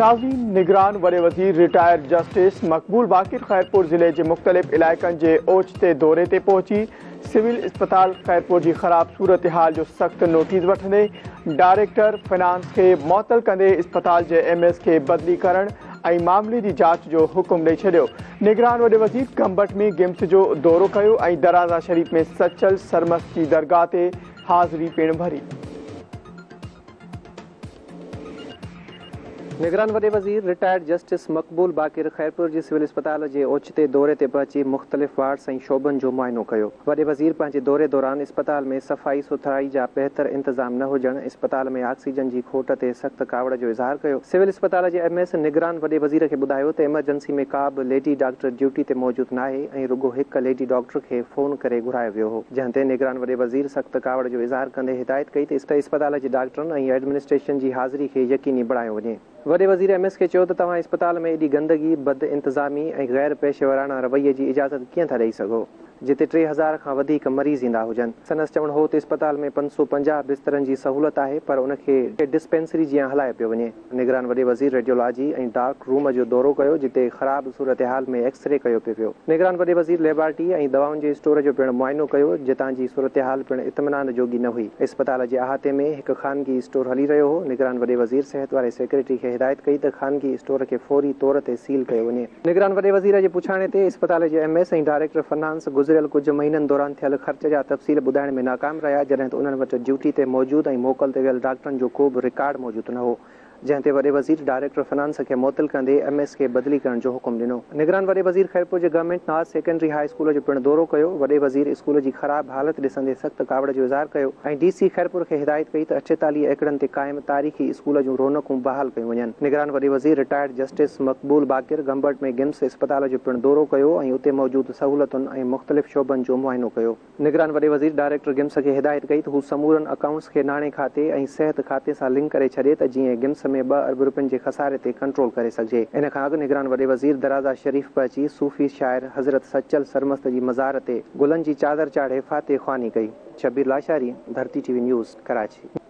ناظرين نگران وڏي وزير رٽائرڊ جسٽس مقبول باقر خيرپور ضلعي جي مختلف علائقن جي اوچتي دوري تي پهچي سول اسپتال خيرپور جي خراب صورتحال جو سخت نوٽيس وٺندي ڊائريڪٽر فنانس کي معطل ڪندي اسپتال جي ايم ايس کي بدلي ڪرڻ ۽ معاملي جي جاچ جو حڪم ڏئي ڇڏيو. نگران وڏي وزير گمبٽ ۾ گمس جو دورو ڪيو ۽ درازا شريف ۾ سچل سرمست جي درگاهه تي حاضري پڻ ڀري. نگران وڏي وزير رٽائرڊ جسٽس مقبول باقر خيرپور جي سول اسپتال جي اوچتي دوري تي پهچي مختلف وارڊز ۽ شعبن جو معائنو ڪيو. وڏي وزير پنهنجي دوري دوران اسپتال ۾ صفائي سٿرائي جا بهتر انتظام نه هجڻ، اسپتال ۾ آڪسيجن جي کوٽ تي سخت ڪاوڙ جو اظهار ڪيو. سول اسپتال جي ايم ايس نگران وڏي وزير کي ٻڌايو ته ايمرجنسي ۾ ڪا به ليڊي ڊاڪٽر ڊيوٽي تي موجود ناهي ۽ رڳو هڪ ليڊي ڊاڪٽر کي فون ڪري گهرايو ويو هو. جنهن تي نگران وڏي وزير سخت ڪاوڙ جو اظهار ڪندي هدايت ڪئي ته اسپتال جي ڊاڪٽرن ۽ ايڊمنسٽريشن جي حاضري کي يقيني بڻايو وڃي. وڏي وزير ايم ايس کي چيو ته توهان اسپتال ۾ ايڏي گندگي، بد انتظامي ۽ غير پيشيوراڻا رويي جي اجازت ڪيئن ٿا ڏئي سگهو، جتي 3000 کان وڌيڪ مريض ايندا هجن. سندس چوڻ هو ته اسپتال ۾ 550 بسترن جي سهولت آهي پر ان کي ڊسپينسري جيان هلايو پيو وڃي. نگران وڏي وزير ريڊيولاجي ۽ ڊارڪ روم جو دورو ڪيو جتي خراب صورتحال ۾ ايڪسري ڪيو پئي ويو. نگران وڏي وزير ليبارٽي ۽ دوائن جي اسٽور جو پڻ معائنو ڪيو جتان جي صورتحال پڻ اطمينان جوڳي نه هئي. اسپتال جي احاطي ۾ هڪ خانگي اسٽور هلي رهيو هو. نگران وڏي وزير صحت واري سيڪريٽري کي هدايت ڪئي ته خانگي اسٽور کي فوري طور تي سيل ڪيو وڃي. نگران وڏي وزير جي پڇاڻي تي اسپتال جي ايم ايس ۽ ڊائريڪٽر فنانس گذريل ڪجهه مهينن دوران ٿيل خرچ جا تفصيل ٻڌائڻ ۾ ناڪام رهيا جڏهن ته انهن وٽ ڊيوٽي تي موجود ۽ موڪل تي ويل ڊاڪٽرن جو ڪو به رڪارڊ موجود نه هو جنهن تي وڏي وزير ڊائريڪٽر فنانس کي معطل ڪندي ايم ايس کي بدلي ڪرڻ جو حڪم ڏنو. نگران وڏي وزير خيرپور جي گورنمينٽ ناز سيڪنڊري هاء اسڪول جو پڻ دورو ڪيو وڏي وزير اسڪول جي خراب حالت ڏسندي سخت ڪاوڙ جو اظهار ڪيو ۽ ڊي سي خيرپور کي هدايت ڪئي ته 48 ايڪڙن تي قائم تاريخي اسڪول جون رونقون بحال ڪيون وڃن. نگران وڏي وزير retired justice Maqbool Baqir Gambat ۾ GIMS اسپتال جو پڻ دورو ڪيو ۽ اتي موجود سهولتن ۽ مختلف شعبن جو معائنو ڪيو. نگران وڏي وزير ڊائريڪٽر گمس کي هدايت ڪئي ته هو سمورن اڪائونٽس کي ناڻي کاتي ۽ صحت کاتي سان لنڪ ڪري ڇڏي ته جيئن گمس ۾ 2 ارب روپين جي خساري تي ڪنٽرول ڪري سگهجي. ان کان اڳ نگران وڏي وزير درازا شريف پهچي صوفي شاعر حضرت سچل سرمست جي مزار تي گلن جي چادر چاڙهي فاتح خواني ڪئي. Shabbir Lashari, Dharti T V news, Karachi.